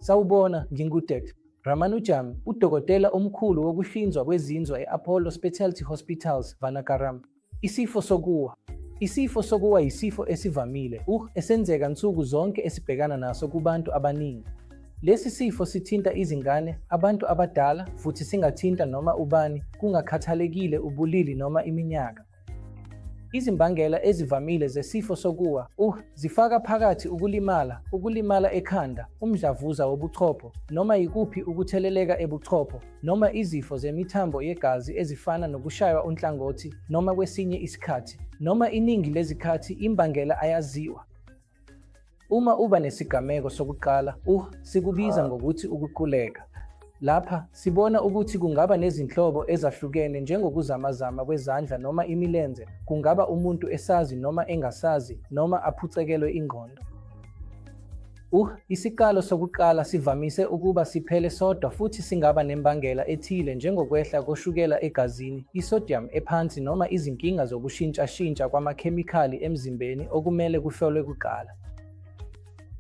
Sawubona, nginguDkt. Ramanujam, udokotela omkhulu wokuhlinzwa kwezinzwa e-Apollo Specialty Hospitals, Vanagaram. Isifo sokuwa. Isifo sokuwa yisifo esivamile, esenzeka nsuku zonke esibhekana naso kubantu abaningi. Lesi sifo sithinta izingane, abantu abadala futhi singathinta noma ubani kungakhathalekile ubulili noma iminyaka. Izimbangela ezivamile zesifo sokuwa zifaka phakathi ukulimala, ukulimala ekhanda, umdlavuza wobuchopho, noma yikuphi ukutheleleka ebuchopho, noma izifo zemithambo yegazi ezifana nokushaywa unhlangothi noma kwesinye isikhathi, noma iningi lezikhathi imbangela ayaziwa. Uma uba nesigameko sokuqala sikubiza ngokuthi ukuquleka. Lapha, sibona ukuthi kungaba nezinhlobo ezahlukene njengokuzamazama kwezandla noma imilenze, kungaba umuntu esazi noma engasazi, noma aphucekelwe ingqondo. Isiqalo sokuqala sivamise ukuba siphele sodwa futhi singaba nembangela ethile njengokwehla koshukela egazini, i-sodium ephansi noma izinkinga zokushintshashintsha kwamakhemikhali emzimbeni okumele kuhlolwe kuqala.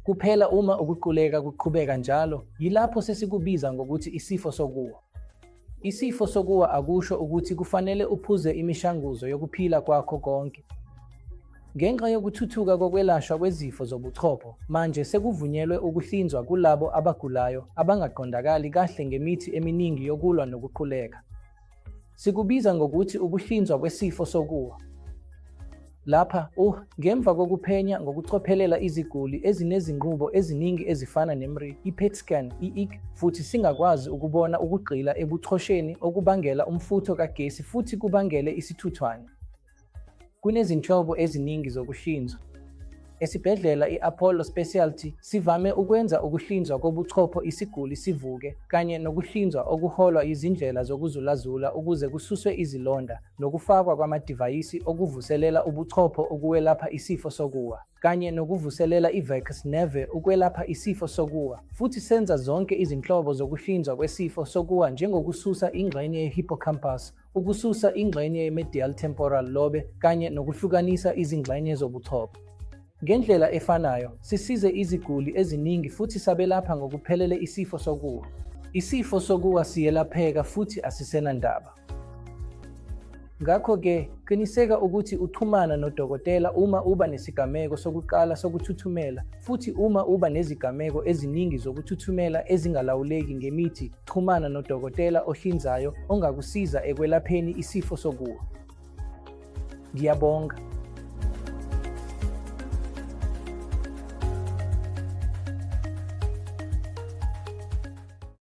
Kuphela uma ukuquleka kuqhubeka njalo, yilapho sesikubiza ngokuthi isifo sokuwa. Isifo sokuwa akusho ukuthi kufanele uphuze imishanguzo yokuphila kwakho konke. Ngenxa yokuthuthuka kokwelashwa kwezifo zobuchopho, manje sekuvunyelwe ukuhlinzwa kulabo abagulayo abangaqondakali kahle ngemithi eminingi yokulwa nokuquleka. Sikubiza ngokuthi ukuhlinzwa kwesifo sokuwa. Lapha, ngemva kokuphenya ngokucophelela iziguli ezinezinqubo eziningi ezifana ne-MRI, i-PET scan, i-EEG, futhi singakwazi ukubona ukugxila ebuchosheni okubangela umfutho kagesi futhi kubangele isithuthwane. Kunezinhlobo eziningi zokuhlinzwa. Esibhedlela i-Apollo Specialty sivame ukwenza ukuhlinzwa kobuchopho isiguli sivuke, kanye nokuhlinzwa okuholwa yizindlela zokuzulazula ukuze kususwe izilonda, nokufakwa kwamadivayisi okuvuselela ubuchopho ukuwelapha isifo sokuwa, kanye nokuvuselela i-vagus nerve ukwelapha isifo sokuwa, futhi senza zonke izinhlobo zokuhlinzwa kwesifo sokuwa njengokususa ingxenye ye-hippocampus, ukususa ingxenye ye-medial temporal lobe kanye nokuhlukanisa izingxenye zobuchopho. Ngendlela efanayo, sisize iziguli eziningi futhi sabelapha ngokuphelele isifo sokuwa. Isifo sokuwa siyelapheka futhi asisenandaba. Ngakho-ke, qiniseka ukuthi uxhumana nodokotela uma uba nesigameko sokuqala sokuthuthumela futhi uma uba nezigameko eziningi zokuthuthumela ezingalawuleki ngemithi, xhumana nodokotela ohlinzayo ongakusiza ekwelapheni isifo sokuwa. Ngiyabonga.